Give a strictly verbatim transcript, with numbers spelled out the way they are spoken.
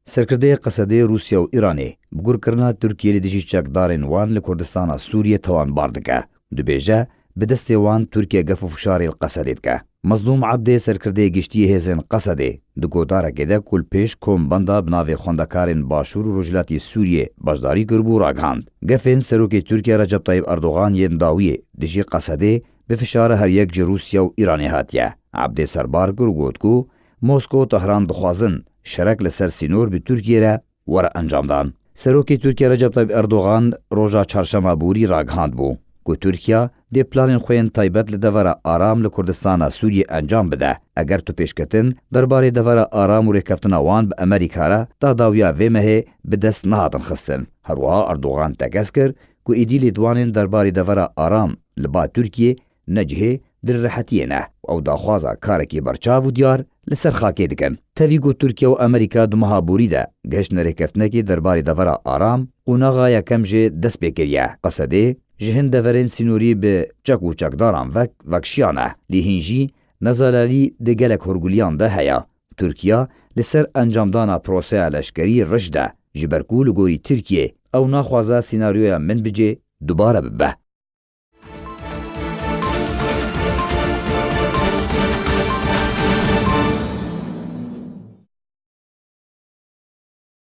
Serkirdeyê Qesedê Rûsya û Îranê bi gurkirina Tirkiyê li dijî çekdarên wan li Kurdistana Sûriyê tawanbar dike. Dibêje, bi destê wan Tirkiye gef û fişarê li Qesedê dike. Mezlûm Ebdê, serkirdeyê giştî yê hêzên Qesedê, di godarekê de ku li pêş kombenda bi navê Xwendekarên Başûr û Rojhilatî Sûriyê beşdarî kiribû, ragihand. Gefên Serokê Tirkiye Recep Tayyip Erdogan yên dawiyê dijî Qesedê bi fişara her yek ji Rûsya û Îranê hatiye. Ebdê serbar kir û got ku Mosko û Tehran dixwazin şerek li ser sînor bi Tirkiyê re were encamdan. Serokê Tirkiye Recep Tayyip Erdogan roja çarşema borî ragihandbû ku Tirkiye dê planên xwe yên taybet li devera aram li Kurdistana Sûriyê encam bide. Eger tu pêşketin derbarê devera aram û rêkeftina wan bi Amerîka re ta dawiya vê mehê bi dest nehatin xistin. Herwiha Erdogan tekez kir ku êdî lêdwanên derbarê devera aram li ba Tirkiyê ne cihê dilrehetiyê ne û ew daxwaza karekî berçav û diyar li ser xakê dikin. Tevî ku Tirkiye û Amerîka di meha borî de gihiştine rêkeftinekê derbarê devera aram, qonaxa yekem jê dest pê kiriye. Qesedê ji hin deverên sînorî bi çek û çekdaran vek vekşiyane, lê hîn jî nezalalî di gelek hurguliyan de heye. Tirkiye li ser encamdana proseya leşkerî riş de, ji ber ku li gorî Tirkiyê ew naxwaze sînaryoya Minbicê dubare bibe.